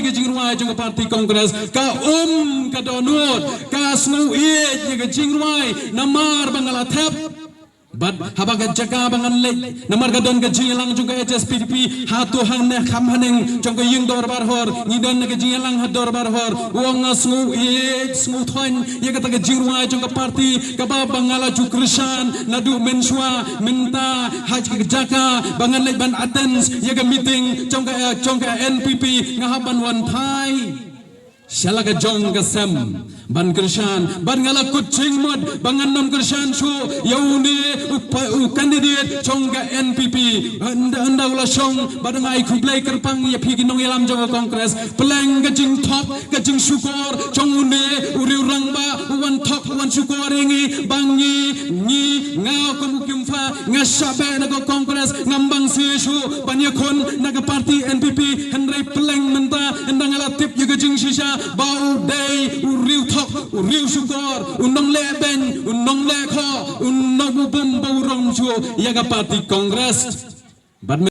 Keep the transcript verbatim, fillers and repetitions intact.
ka jingrwai jong ka party Congress, ka um ka dohnud, ka sngew ïeit ïa ka jingrwai namar ba nga la thep. Bad haba ka jaka ba ngan leit, namar ka don ka jingïalang jong ka H S P D P, hato hangne kham haneng jong ka ïing dorbar hor, ngi don na ka jingïalang ha dorbar hor, u ong nga sngew ïeit, sngew thoiñ ïa kata ka jingrwai jong ka party kaba ba nga la ju kyrshan naduh mynshuwa, mynta ha ka jaka ba ngan leit ban attend ïa ka meeting jong ka, jong ka N P P, nga hap ban wan phai sha la ka jong ka sem ban kyrshan, bad nga la kut jingmut ba ngan nym kyrshan shuh ïa une u pa, u candidate jong ka N P P. Ynda, ynda u la shong bad nga ai khublei kyrpang ïa phi ki nongïalam jong ka Congress. Pleng ka jingthok, ka jingshukor jong une u riew rangbah u wan thok, u wan shukor ïa ngi, ba ngi, ngi, nga kum u Kyiempha, nga shah beh na ka Congress, ngam bang shisha shuh ban ïakhun na ka party N P P, hynrei pleng mynta, ynda nga la tip ïa ka jingshisha ba u dei u riew thok, u riew shukor, u nongleh beiñ, u nongleh khoh, u nong, u bym ba u rom shuh ïa ka party Congress. Bad